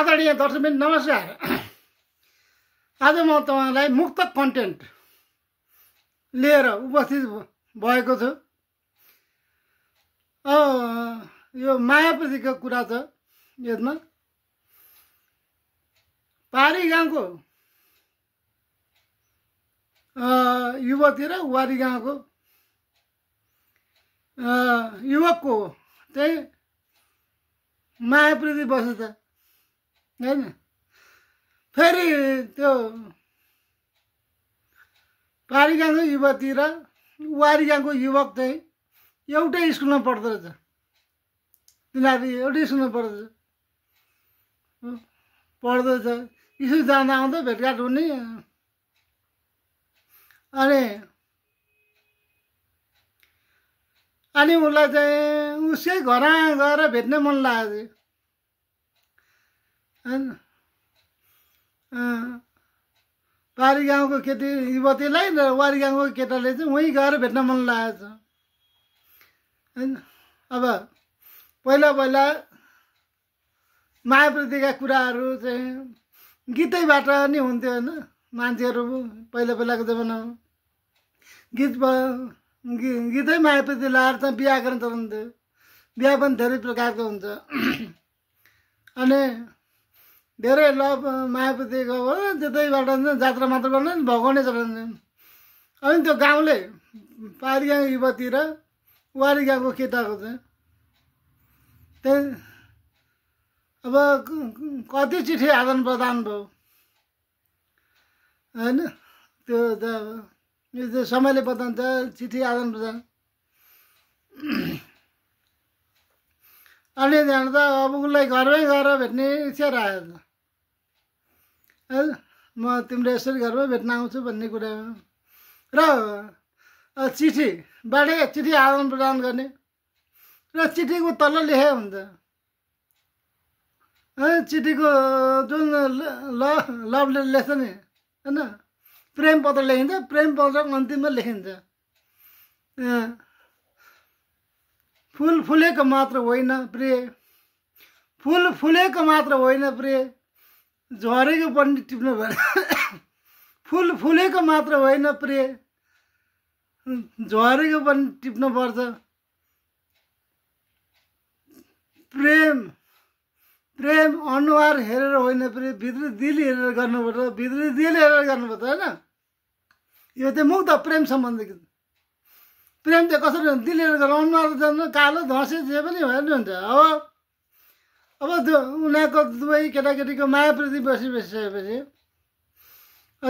आदरणीय दर्शकबिन नमस्कार। आज म तपाईलाई मुक्तक कन्टेन्ट लिएर उपस्थित भएको छु। यो मायाप्रतिको कुरा छ। यसमा पारी गाउँको युवती र वारी गाउँको युवकको चाहिँ मायाप्रति बसेछ हैन। फेरि त्यो पारी गाउँको युवती र वारी गाउँको युवक चाहिँ एउटै स्कुलमा पढ्दो रहेछ। तिनीहरू एउटै स्कुलमा पढ्दो रहेछ। स्कुल जाँदा आउँदा भेटघाट हुने। अनि उसलाई चाहिँ उसकै घरमा गएर भेट्ने मन लाग्यो हैन। पारी गाउँको केटी युवतीलाई र वारी गाउँको केटाले चाहिँ वहीँ गएर भेट्न मन लागेको छ हैन। अब पहिला मायाप्रतिका कुराहरू चाहिँ गीतैबाट नि हुन्थ्यो हैन। मान्छेहरू पहिलाको जमानामा गीतै मायाप्रति लाएर चाहिँ बिहा गर्न चलाउँथ्यो। बिहा पनि धेरै प्रकारको हुन्छ। अनि धेरै लभ मायाप्रतिको हो त्यतैबाट जात्रा मात्र गर्ने भगाउने चलाउँछ। अनि त्यो गाउँले पारी गाउँको युवती र वारी गाउँको केटाको चाहिँ त्यही अब कति चिठी आदान प्रदान भयो हैन। त्यो त यो चाहिँ समयले बताउँछ चिठी आदान प्रदान। अनि त्यहाँबाट त अब उसलाई घरमै गएर भेट्ने इच्छा राखेको छ है। म तिम्रो यसरी घरमै भेट्न आउँछु भन्ने कुरा र चिठी आदान प्रदान गर्ने र चिठीको तल लेखे हुन्छ। चिठीको जुन लभ लेख्छ नि हैन, प्रेम पत्र लेखिन्छ। प्रेम पत्रको अन्तिममा लेखिन्छ फुल फुलेको मात्र होइन प्रिय, फुल फुलेको मात्र होइन प्रिय, झरेको पनि टिप्नु पर्छ। फुल फुलेको मात्र होइन प्रिय, झरेको पनि टिप्नु पर्छ। प्रेम प्रेम अनुहार हेरेर होइन प्रिय, भित्री दिल हेरेर गर्नुपर्छ। भित्री दिल हेरेर गर्नुपर्छ हैन। यो चाहिँ मुक्त प्रेम सम्बन्धी। प्रेम चाहिँ कसरी हुन्छ? दिल हेरेर गर्नु। अनुहार जानु कालो धसे जे पनि भएर नि हुन्छ। अब त्यो उनीहरूको दुवै केटाकेटीको मायाप्रति बसिसकेपछि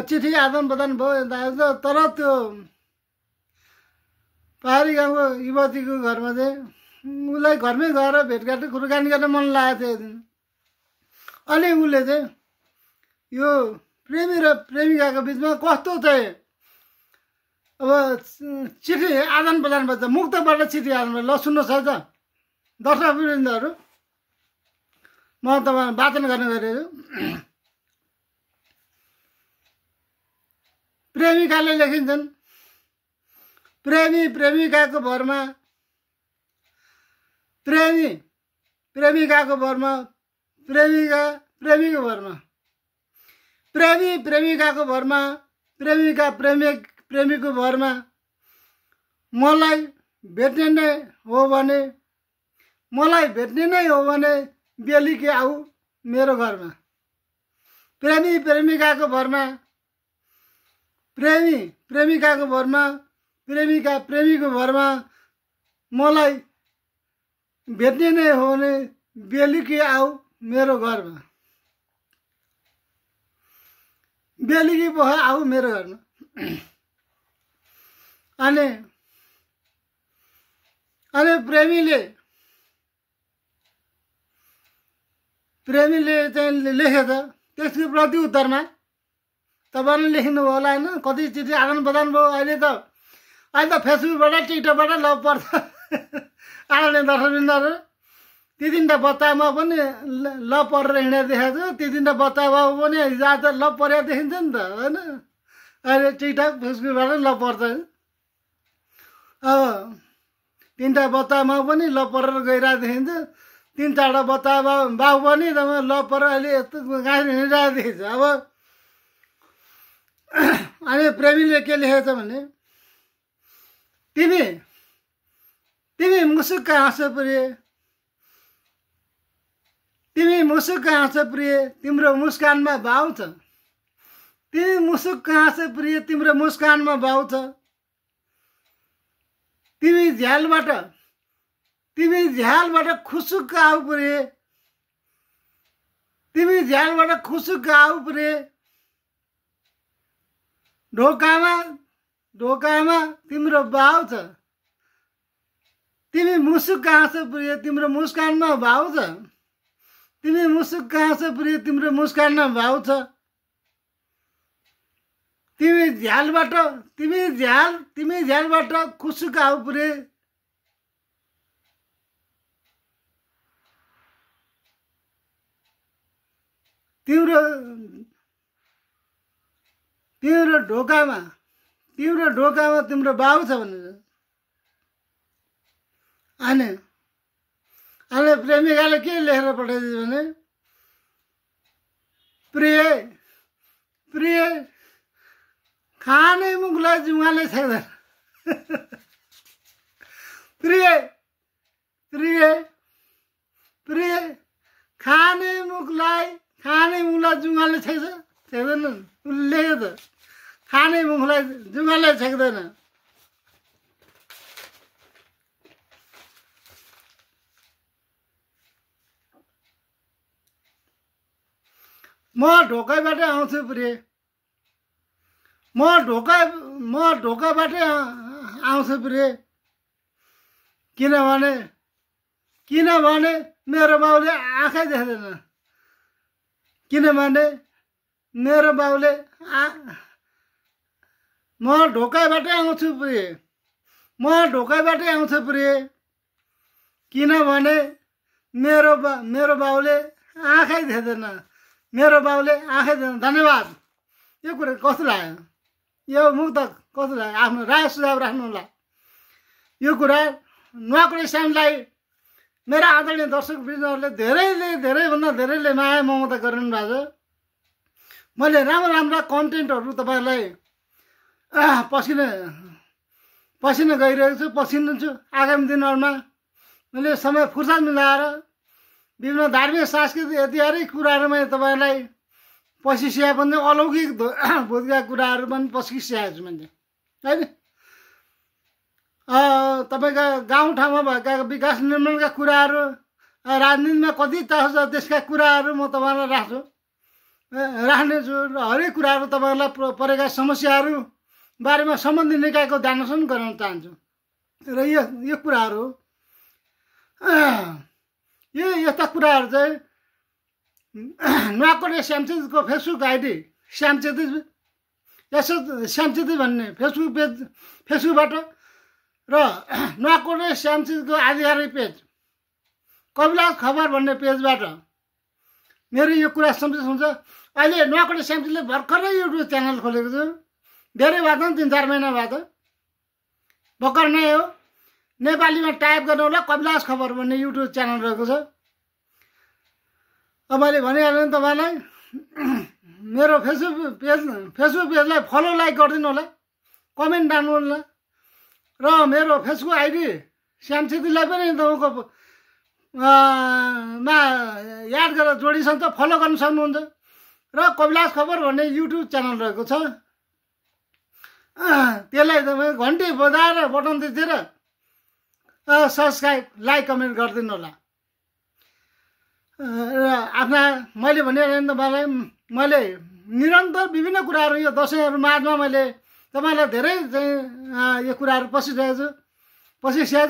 चिठी आदान प्रदान भयो। तर त्यो पारी गाउँको युवतीको घरमा चाहिँ उसलाई घरमै गएर भेटघाट कुराकानी गर्न मन लागेको थियो। अनि उसले चाहिँ यो प्रेमी र प्रेमिकाको बिचमा कस्तो चाहिँ अब चिठी आदान प्रदान भन्छ। मुक्तबाट चिठी आदान प्रदान। ल सुन्नुहोस् है त दर्शकवृन्दहरू, म तपाईँ वाचन गर्ने गरेको। प्रेमिकाले लेखिन्छन्, प्रेमी प्रेमिकाको भरमा, प्रेमी प्रेमिकाको भरमा, प्रेमिका प्रेमीको भरमा, प्रेमी प्रेमिकाको भरमा, प्रेमिका प्रेमीको भरमा, मलाई भेट्ने नै हो भने बेलुकी आऊ मेरो घरमा। प्रेमी प्रेमिकाको भरमा, प्रेमी प्रेमिकाको भरमा, प्रेमिका प्रेमीको भरमा, मलाई भेट्ने नै हो भने बेलुकी आऊ मेरो घरमा। बेलुकी पख आऊ मेरो घरमा। अनि प्रेमीले चाहिँ लेखेछ त्यसको प्रति उत्तरमा। तपाईँले लेख्नु होला होइन, कति चिठी आदान प्रदान भयो। अहिले त फेसबुकबाट टिकटकबाट लभ पर्छ। आउने दर्शकवृन्दहरू ती दिनका बच्चामा पनि लभ परेर हिँडेर देखाएको छु। ती दिनका बच्चा बाबु पनि हिजो आज लभ परेर देखिन्छ नि त होइन। अहिले टिकटक फेसबुकबाट लभ पर्छ। अब 3टा बच्चामा पनि लभ परेर गइरहेको देखिन्छ। 3-4 बच्चा बाउ पनि तपाईँ ल पर अहिले यस्तो गाडी हिँडिरहेको देखेछ। अब अनि प्रेमीले के लेखेछ भने तिमी मुसुक्क हाँस प्रिय, तिमी मुसुक्क हाँस प्रिय, तिम्रो मुस्कानमा भाव छ। तिमी मुसुक्क हाँस प्रिय, तिम्रो मुस्कानमा भाव छ। तिमी झ्यालबाट खुसुक्क आऊ प्रिय, तिमी झ्यालबाट खुसुक्क आऊ प्रिय। ढोकामा तिम्रो भाव छ। तिमी मुसुक्क हाँस प्रिय, तिम्रो मुस्कानमा भाव छ। तिमी मुसुक्क हाँस प्रिय, तिम्रो मुस्कानमा भाव छ। तिमी झ्यालबाट खुसुक्क आऊ प्रिय। तिम्रो ढोकामा तिम्रो भाव छ भनेर। अनि प्रेमिकाले के लेखेर पठाइदियो भने प्रिय खाने मुखलाई जुङ्गाले छेक्दैन। प्रिय खाने मुखलाई जुङ्गाले छेक्दैन। उसले त खाने मुखलाई जुङ्गाले छेक्दैन। म ढोकाबाटै आउँछु प्रिय, म ढोकाबाटै आउँछु प्रिय। किनभने मेरो बाउले आँखै देख्दैन। किनभने मेरो बाउले म ढोकाबाटै आउँछु प्रिय, म ढोकाबाटै आउँछु प्रिय। किनभने मेरो बाउले आँखै देख्दैन। मेरो बाउले आँखै देख्दैन। धन्यवाद। यो कुरा कस्तो लाग्यो? यो मुक्तक कस्तो लाग्यो? आफ्नो राय सुझाव राख्नु होला। यो कुरा नुवाकोटी श्यामलाई मेरा आदरणीय दर्शक वृन्दहरूले धेरैभन्दा धेरैले माया ममता गरिरहनु भएको छ। मैले राम्रा कन्टेन्टहरू तपाईँहरूलाई पसिन गइरहेको छु, पसिनु छु। आगामी दिनहरूमा मैले समय फुर्सद मिलाएर विभिन्न धार्मिक सांस्कृतिक ऐतिहासिक कुराहरू मैले तपाईँहरूलाई पसिसिया पनि अलौकिक भूतका कुराहरू पनि पसिसिएको छु मैले, होइन। तपाईँका गाउँठाउँमा भएका विकास निर्माणका कुराहरू, राजनीतिमा कति चासो छ त्यसका कुराहरू म तपाईँलाई राख्नेछु। र हरेक कुराहरू तपाईँहरूलाई परेका समस्याहरू बारेमा सम्बन्धित निकायको ध्यानकर्षण गराउन चाहन्छु। र यो कुराहरू यस्ता कुराहरू चाहिँ नुवाकोटी श्यामचेतिजको फेसबुक आइडी श्यामचेतिज भन्ने फेसबुकबाट र नुवाकोटी श्यामचेतिजको आधिकारिक पेज कविलास खबर भन्ने पेजबाट मेरो यो कुरा सम्झित हुन्छ। अहिले नुवाकोटी श्यामचेतिजले भर्खरै युट्युब च्यानल खोलेको छु। धेरै भएको 3-4 महिना भएको भर्खर नै हो। नेपालीमा टाइप गर्नु होला, कविलास खबर भन्ने युट्युब च्यानल रहेको छ। अब मैले भनिहालेँ नि तपाईँलाई, मेरो फेसबुक पेजलाई फलो लाइक गरिदिनु होला, कमेन्ट हाल्नु होला। र मेरो फेसबुक आइडी श्यामचेतिजलाई पनि तपाईँको मा याद गरेर जोडिसक्छ, फलो गर्न सक्नुहुन्छ। र कविलास खबर भन्ने युट्युब च्यानल रहेको छ, त्यसलाई तपाईँ घन्टी बजाएर बटन थिचेर सब्सक्राइब लाइक कमेन्ट गरिदिनु होला। र आफ्ना मैले भनिहालेँ तपाईँलाई, मैले निरन्तर विभिन्न कुराहरू यो दसैँहरू माझमा मैले तपाईँलाई धेरै चाहिँ यो कुराहरू पसिसकेको छु।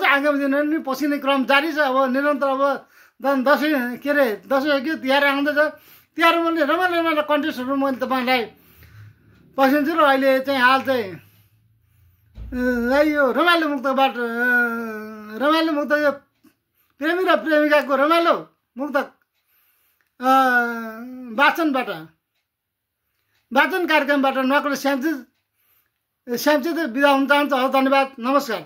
आगामी दिनहरू पनि पसिने क्रम जारी छ। अब निरन्तर अब दसैँ के अरे दसैँ कि तिहार आउँदैछ। तिहारमा पनि रमाइलो कन्टेन्टहरू मैले तपाईँलाई पसिन्छु। र अहिले चाहिँ हाल चाहिँ यो रमाइलो मुक्तक यो प्रेमी र प्रेमिकाको रमाइलो मुक्तक वाचन कार्यक्रमबाट नुवाकोटी श्यामचेतिज बिदा हुन चाहन्छु। धन्यवाद, नमस्कार।